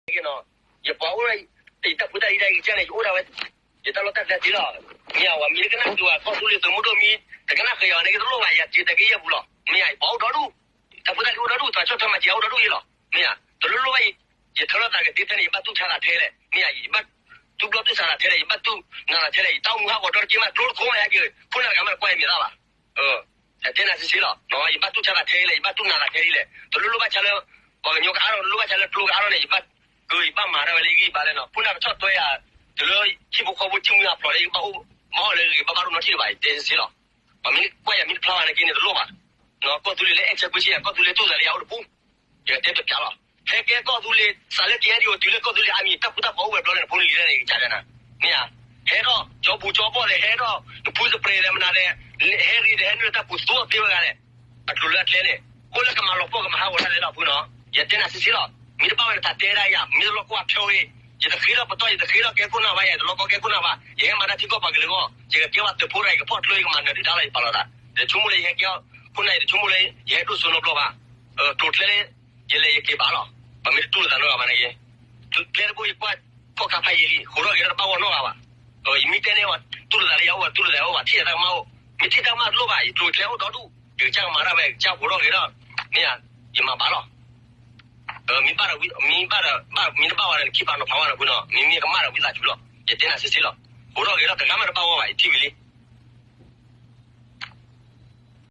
ယပှၤအိၣ် ယတၢ်ဖိတၢ်လံၤတၢ်ဂ့ၤကစၢ်န့ၣ် ယအိၣ်ဒၣ်ဝဲ ယတၢ်လီၢ်တၢ်ကျဲသ့လီၤ. မ့ၢ်ဧါ, ပှၤမ့ၢ်တကနၣ်ဃုာ်ဘၣ် ကီၢ်သူလ့ၤသုးမုၢ်ဒိၣ်မံ တကနၣ်ဃုာ်ယၤန့ၣ် ကတလိၣ်ဘၣ် ယၤစံးတက့ၢ်ယဲၢ်ပူၤလီၤ. မ့ၢ်ဧါ, ယပှၤအိၣ်ဒီဒူၣ်, တၢ်ဖိတၢ်လံၤအိၣ်ဒီဒူၣ်, တၢ်ဆီၣ်ထွဲမၤစၢၤအိၣ်ဒီဒူၣ်ယဲၢ်လီၤ. မ့ၢ်ဧါ, တလိၣ်လိၣ်ဘၣ် ယထၢထီၣ်သးကသ့ထဲန့ၣ် ယဘၣ်တူၢ်ဆါသးထဲလဲၣ်. မ့ၢ်ဧါ, ယဘၣ်တူၢ်ဘျီတူၢ်ဆါသးထဲလဲၣ်, ယဘၣ်တူၢ်နးသးထဲလဲၣ်, ယတၢ်အိၣ်မူဟးဂီၤဒီတက့ၢ်မး ကျိတခိၣ်မးဟဲက့ၤ ခိၣ်နၢ်တဂၤမးတကွၢ်ယမဲာ်သၣ်ဘၣ်. ယတဲနၤစ့ၢ်စ့ၢ်လီၤ, ယဘၣ်တူၢ်ဆါသးထဲလဲၣ်, ယဘၣ်တူၢ်နးသးထဲလဲၣ်, တလိၣ်လိၣ်ဘၣ်ဆါလၢ ပှၤကညီကအါထီၣ် တလိၣ်ဘၣ်ဆါလၢကျိကအါထီၣ်န့ၣ် ယဘၣ်ကၢယဘၣ်မၤတၢ်ဝဲလၢယဂံၢ်ယဘါလဲၣ်နီၤ. ခိၣ်နၢ်ကဆီၣ်ထွဲယၤ တုၤလၢဟံၣ်ဖိဃီဖိ ထံၣ်မုၢ်အဖျိးလၢယကဘၣ်အိၣ် ဘၣ်အိၣ်လၢဂ့ၤ ဘၣ်ဘၣ်ဒိၣ်နီတထံၣ်လၢၤဘၣ်, ယတဲစ့ၢ်စ့ၢ်လီၤ. ပှၤမ့ၢ်ကွၢ်ယၤမ့ၢ်တဖျါဘၣ်နာ်က့န့ၣ် တလိၣ်ဘၣ်. ကီၢ်သူလ့ၤလၢအဲၣ်ဆၢကွံဆံယၤ ကီၢ်သူလ့ၤတူၢ်သးလၢယၤအိၣ်တပူၤ, ယကတဲတပျးလီၤ. ဟဲကဲကီၢ်သူလ့ၤ စးလၢက့ၤဟဲဒံးအိၣ်တုၤလၢကီၢ်သူလ့ၤအါမံၤ တၢ်ဃူတၢ်ဖိးအိၣ်ဝဲဘျီလၢနဖိနလံၤလၢန့ၣ် ယကစၢ်တဲနၤ, မ့ၢ်ဧါ, ဟဲထီၣ် ကၠီပူၤကၠီဘီၣ်လဲၣ် ဟဲထီၣ် နဖုသပှ့ၤလဲၣ်မနုၤလဲၣ်, ဟဲရံၤဒီးဟဲနုာ်လၢတၢ်ပူၤသိအသ့ဝဲဂၤလဲၣ်, အကျိၤလၢအကျဲန့ၣ် အိၣ်လၢကမၤလီၤပှီၢ်ကမၤဟးဂီၤတၢ်လဲၣ်လီၤဖုနီၤ. ယတဲနၤစ့ၢ်စ့ၢ်လီၤ, မ့ၢ်တဘၣ်ဝဲနတၢ်တဲဒၣ်ယၤ မ့ၢ်တလီၢ်ကိၢ်အဖျိဂ့ၤ, ယတဃ့ထီၣ်ပတီၢ် ယတဃ့ထီၣ်ကဲခိၣ်နၢ်ဘၣ်ယၤ ယတလီၢ်ကိၢ်ကဲခိၣ်နၢ်ဘၣ်, ယဟဲမၤတၢ်ထံကီၢ်ပှၤကလုာ်အဂီၢ် ယကကဲဝဲသုးဖိတဂၤ ယကဖီၣ်ကျိ ယကမၤနၢၤဒုၣ်ဒါလီၤ ယပာ်လီၤသး, ယတဆိကမိၣ်လၢယဟဲကဲခိၣ်နၢ် ယတဆိကမိၣ်လၢ ယဟဲဒိၣ်စိနီတဘျီဘၣ်. ကျိၤကျဲလၢ ယလဲၤယက့ၤဘၣ်လီၤ. ပမ့ၢ်တတူၢ်လိာ်သးနီတဂၤဘၣ်န့ၣ်ဂ့ၤ, ကျဲတဘိယကွၢ် ကီၢ်ခါဖးယံာ်လံ ဟးထီၣ်ဂ့ၤဒီးတဘၣ်ဂီၢ်နီတဂၤဘၣ်. ယမ့ၢ်တဲန့ၣ် တူၢ်လိာ်သးလၢယအိၣ် တူၢ်လိာ်သးအိၣ်ဘၣ် ထံၣ်ယၤတၢ်ကမၣ်အိၣ်, မ့ၢ်ထံၣ်တၢ်ကမၣ်တလိၣ်ဘၣ် ယကျိၤကျဲအိၣ်ဒီဒူၣ်, ယကစၢ်ကမၤတၢ်ဝဲ ယကစၢ်ဟးထီၣ်ဂ့ၤဒီး မ့ၢ်ဧါ, ယမၤဘၣ်လီၤ. မ့ၢ်ဘၣ်ဒီး မ့ၢ်ဘၣ်ဒီး မ့ၢ်တဘၣ်ဝဲဒီး နခံပာ်နီၤဖးဝဲဒီးဖုနီၤ မ့မ့ၢ်ကမၣ်ဒီးဝံသးစူၤလီၤ. ယတဲနၤစ့ၢ်စ့ၢ်လီၤ. ဟးထီၣ်ဂ့ၤဒီးတဂၤမးတဘၣ်ဂီၢ်ဘၣ် ယထံၣ်ဝံၤလံ.